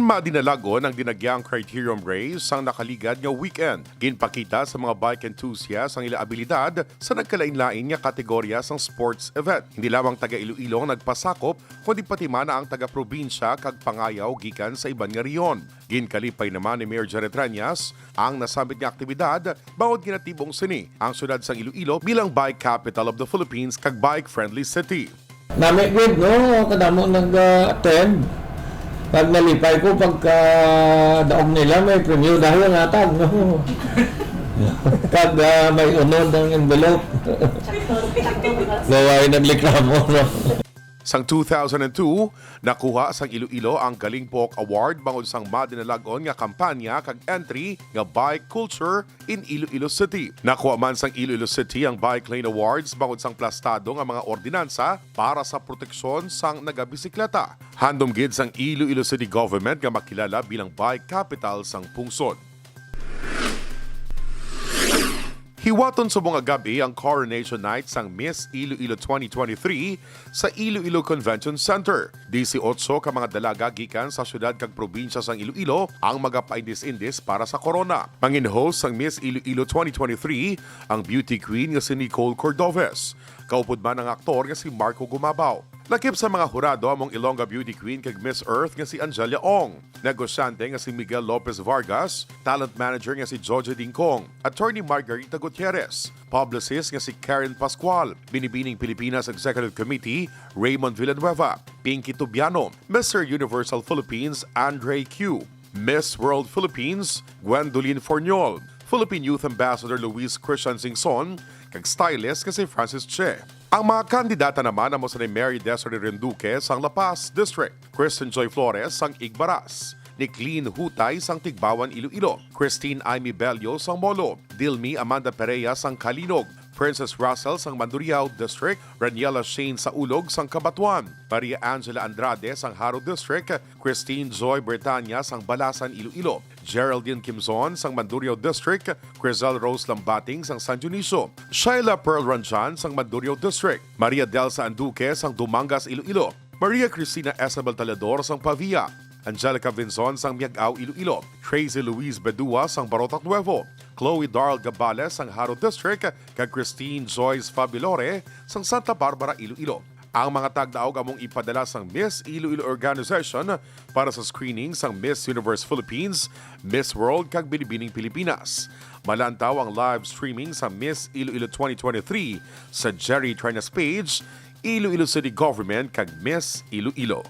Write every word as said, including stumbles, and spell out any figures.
Madinalag-on ang dinagyang Criterium Race sang nakaligad nga weekend. Ginpakita sa mga bike enthusiasts ang ila abilidad sa nagkalain-lain nga kategorya sang sports event. Hindi lamang taga Iloilo ang nagpasakop, kundi pati man ang taga-probinsya kag pangayaw gikan sa iban nga rehiyon. Ginkalipay naman ni Mayor Janet Reñas ang nasambit nga aktibidad, bangod ginatibong sini ang siyudad sang Iloilo bilang bike capital of the Philippines kag bike-friendly city. Nami gid, no? Kadamo nag-attend. Pag nalipay ko, pagka daog nila, may premyo dahil natag, no? Pag ah, may unod ang envelope. Gaway naglikramo, no? Sang two thousand and two, nakuha sang Iloilo ang Galingpok Award bangod sang madinalag-on nga kampanya kag entry nga Bike Culture in Iloilo City. Nakuha man sang Iloilo City ang Bike Lane Awards bangod sang plastado nga mga ordinansa para sa proteksyon sang nagabisikleta. Handom gid sang Iloilo City Government nga makilala bilang Bike Capital sang pungsod. Hiwaton subong nga gab-i ang Coronation Night sang Miss Iloilo twenty twenty-three sa Iloilo Convention Center. Disiotso ka mga dalaga gikan sa siyudad kag probinsya sang Iloilo ang magapaindis-indis para sa korona. Mangin-host sang Miss Iloilo twenty twenty-three ang beauty queen nga si Nicole Cordoves. Kaupod man ang aktor nga si Marco Gumabaw. Lakip sa mga hurado among Ilongga Beauty Queen kag Miss Earth nga si Angelia Ong, negosyante nga si Miguel Lopez Vargas, talent manager nga si Jojo Dingkong, attorney Margarita Gutierrez, publicist nga si Karen Pascual, Binibining Pilipinas Executive Committee Raymond Villanueva, Pinky Tubiano, Mister Universal Philippines Andre Q, Miss World Philippines Gwendolyn Forniol, Philippine Youth Ambassador Luis Christian Singson, kag stylist nga si Francis Che. Ang mga kandidata naman amo sina Mary Desiree Renduque sang La Paz District, Kristen Joy Flores sang Igbaras, Niclene Hutay sang Tigbauan, Iloilo, Christine Aimee Bello sang Molo, Dilmi Amanda Perea sang Calinog, Princess Russell sang Mandurriao District, Raniela Shane Saulog sang Cabatuan, Maria Angela Andrade sang Jaro District, Christine Joy Bertania sang Balasan, Iloilo, Geraldine Kimzon sang Mandurriao District, Crizel Rose Lambating sang San Dionisio, Sheila Pearl Ranjan sang Mandurriao District, Maria Delsa Anduque sang Dumangas, Iloilo, Maria Cristina Isabel Talador sang Pavia, Angelica Vinzon sang Miag-ao, Iloilo, Tracy Louise Bedua sang Barotac Nuevo, Chloe Darl Gabales sang Jaro District, kag Christine Joyce Fabilore sang Santa Barbara, Iloilo. Ang mga tagdaog among ipadala sang Miss Iloilo Organization para sa screening sang Miss Universe Philippines, Miss World, kag Binibining Pilipinas. Malantaw ang live streaming sa Miss Iloilo twenty twenty-three sa Jerry Trinas page, Iloilo City Government, kag Miss Iloilo.